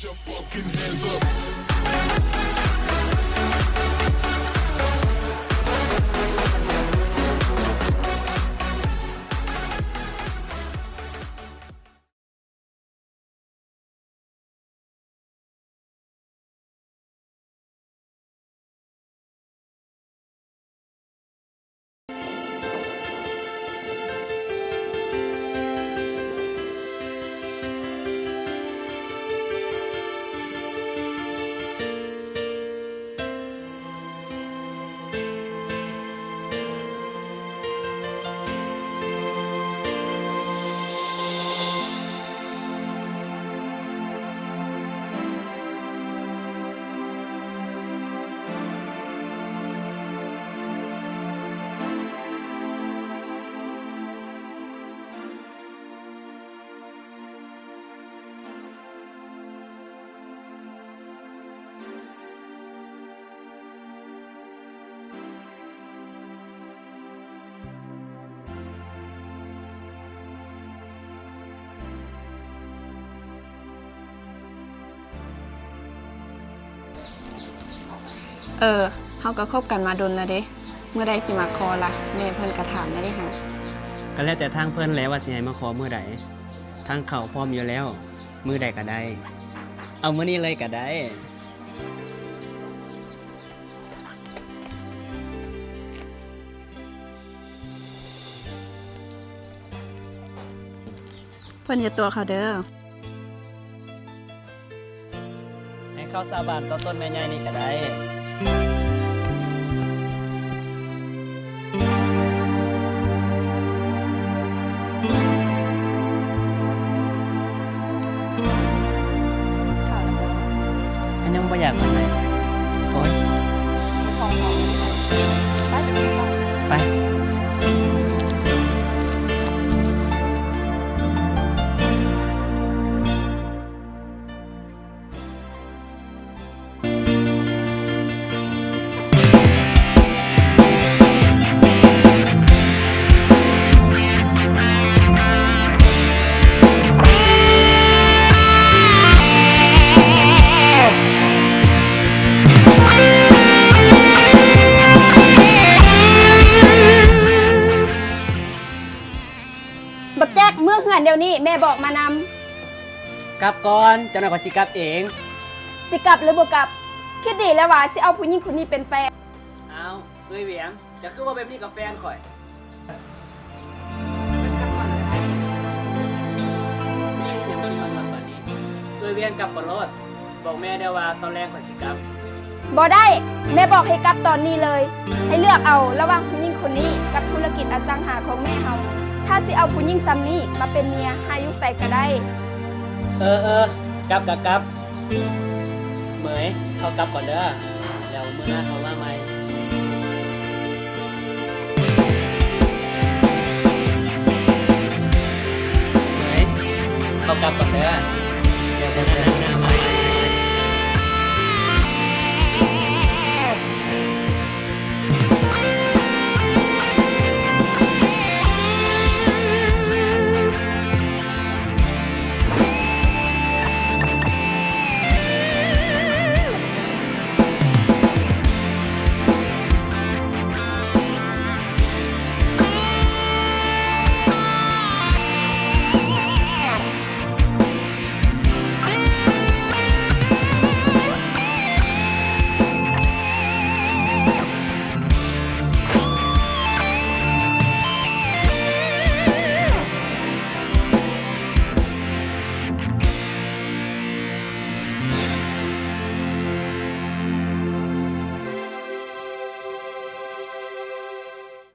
Your fucking hands up. ເອີ ເຮົາກໍຄົບກັນມາດົນແລ້ວເດ້ ມື້ໃດຊິມາຂໍລະ? ແມ່ເພິ່ນກໍຖາມແລ້ວເດ້ຫັ້ນ. ກໍແລ້ວແຕ່ທາງເພິ່ນແຫຼະວ່າຊິໃຫ້ມາຂໍມື້ໃດ. ທາງເຂົາພ້ອມຢູ່ແລ້ວ ມື້ໃດກໍໄດ້. ເອົາມື້ນີ້ເລີຍກໍໄດ້. ເພິ່ນຢ່າຕົວະເຂົາເດີ. ໃຫ້ເຂົາສາບານຕໍ່ຕົ້ນໄມ້ໃຫຍ່ນີ້ກໍໄດ້. ມັນຍັງບໍ່ຢາກປານໃດ. ໂອ້ຍ ໄປ ໄປ. ບັກແຈັກ ເມືອເຮືອນດຽວນີ້ ແມ່ບອກມານຳ. ກັບກ່ອນ ຈັກໜ້ອຍຂ້ອຍຊິກັບເອງ. ຊິກັບຫຼືບໍ່ກັບ? ຄິດດີແລ້ວວ່າຊິເອົາຜູ້ຍິງຄົນນີ້ເປັນແຟນ. ອ້າວ ເອື້ອຍຫວຽງ ເຈົ້າຄືເວົ້າແບບນີ້ກັບແຟນຂ້ອຍ? ມີຫຍັງຊິມາງອນປານນີ້? ເອື້ອຍຫວຽງກັບກໍໂລດ. ບອກແມ່ເດີວ່າຕອນແລງຂ້ອຍຊິກັບ. ບໍ່ໄດ້ ແມ່ບອກໃຫ້ກັບຕອນນີ້ເລີຍ. ໃຫ້ເລືອກເອົາລະຫວ່າງຜູ້ຍິງຄົນນີ້ກັບທຸລະກິດອະສັງຫາຂອງແມ່ເຮົາ. ຖ້າຊິເອົາຜູ້ຍິງຊ່ຳນີ້ມາເປັນເມຍ ຫາຢູ່ໃສກໍໄດ້. ເອີໆ ກັບກໍກັບ. ເໝີຍ ເຮົາກັບກ່ອນເດີ ແລ້ວມື້ໜ້າຄ່ອຍມາໃໝ່. ເໝີຍ ເຮົາກັບກ່ອນເດີ.